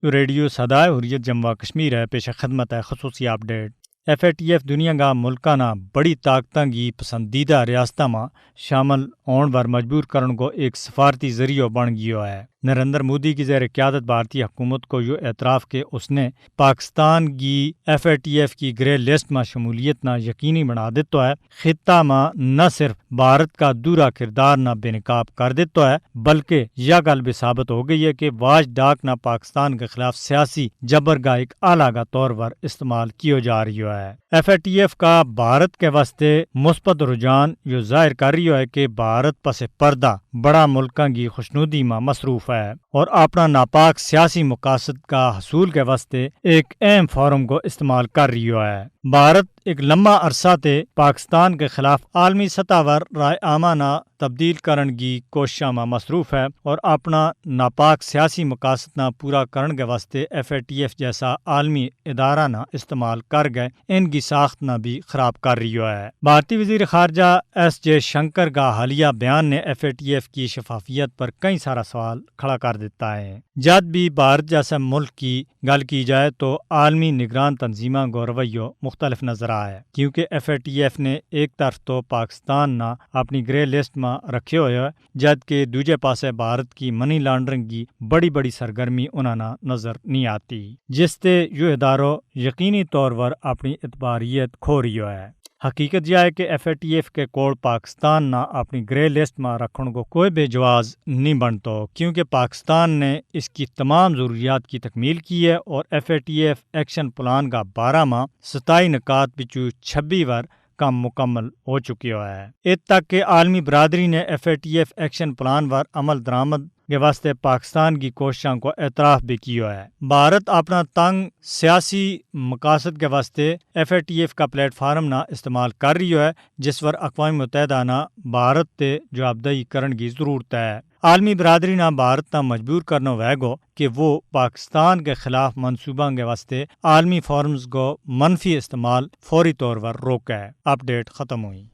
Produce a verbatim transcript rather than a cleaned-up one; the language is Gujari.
ریڈیو سدائے حریت جموں و کشمیر ہے، پیش خدمت ہے خصوصی اپ ڈیٹ۔ ایف اے ٹی ایف دنیا کا ملکاں نا بڑی طاقتاں کی پسندیدہ ریاستاں ما شامل ہون پر مجبور کرن کو ایک سفارتی ذریعو بن گیو ہے۔ نریندر مودی کی زیر قیادت بھارتی حکومت کو یوہ اعتراف کہ اس نے پاکستان کی ایف اے ٹی ایف کی گرے لسٹ ما شمولیت نا یقینی بنا دیتو ہے، خطہ ما نہ صرف بھارت کا دورا کردار نا بے نقاب کر دیتو ہے، بلکہ یا گل بھی ثابت ہو گئی ہے کہ واش ڈاک نا پاکستان کے خلاف سیاسی جبر کا ایک آلہ کا طور پر استعمال کیو جا رہیو ہے۔ ایف اے ٹی ایف کا بھارت کے واسطے مثبت رجحان یوہ ظاہر کر رہیو ہے کہ بھارت پس پردہ بڑا ملکاں کی خوشنودی ما مصروف ہے اور اپنا ناپاک سیاسی مقاصد کا حصول کے واسطے ایک اہم فورم کو استعمال کر رہیو ہے۔ بھارت ایک لمبا عرصہ تے پاکستان کے خلاف عالمی سطح پر رائے عامہ نا تبدیل کرن کی کوششاں ما مصروف ہے اور اپنا ناپاک سیاسی مقاصد نا پورا کرن کے واسطے ایف اے ٹی ایف جیسا عالمی ادارہ نا استعمال کر گئے ان کی ساخت نا بھی خراب کر رہیو ہے۔ بھارتی وزیر خارجہ ایس جے شنکر کا حالیہ بیان نے ایف اے ٹی ایف کی شفافیت پر کئی سارا سوال کھڑا کر دیتا ہے۔ جد بھی بھارت جیسے ملک کی گل کی جائے تو عالمی نگران تنظیماں کو رویو مختلف نظر آئے، کیونکہ ایف اے ٹی ایف نے ایک طرف تو پاکستان نا اپنی گرے لسٹ ما رکھے ہوئے ہے، جد کہ دوجے پاسے بھارت کی منی لانڈرنگ کی بڑی بڑی سرگرمی انہاں نا نظر نہیں آتی، جس تے یوہ ادارو یقینی طور پر اپنی اعتباریت کھو رہیو ہے۔ حقیقت یاہ ہے کہ ایف اے ٹی ایف کے کول پاکستان نا اپنی گرے لسٹ ما رکھن کو کوئی بھی جواز نہیں بنتو، کیونکہ پاکستان نے اس کی تمام ضروریات کی تکمیل کی ہے اور ایف اے ٹی ایف ایکشن پلان کا بارہ ما ستائی نکات بچو چھبی ور کم مکمل ہو چکی ہوا ہے۔ ات تک کہ عالمی برادری نے ایف اے ٹی ایف ایکشن پلان ور عمل درآمد کے واسطے پاکستان کی کوششاں کو اعتراف بھی کیو ہے۔ بھارت اپنا تنگ سیاسی مقاصد کے واسطے ایف اے ٹی ایف کا پلیٹ فارم نا استعمال کر رہیو ہے، جس پر اقوام متحدہ نا بھارت تے جوابدہی کرن کی ضرورت ہے۔ عالمی برادری نا بھارت نا مجبور کرنو ہوئے گو کہ وہ پاکستان کے خلاف منصوباں کے واسطے عالمی فورمز کو منفی استعمال فوری طور پر روکے۔ اپ ڈیٹ ختم ہوئی۔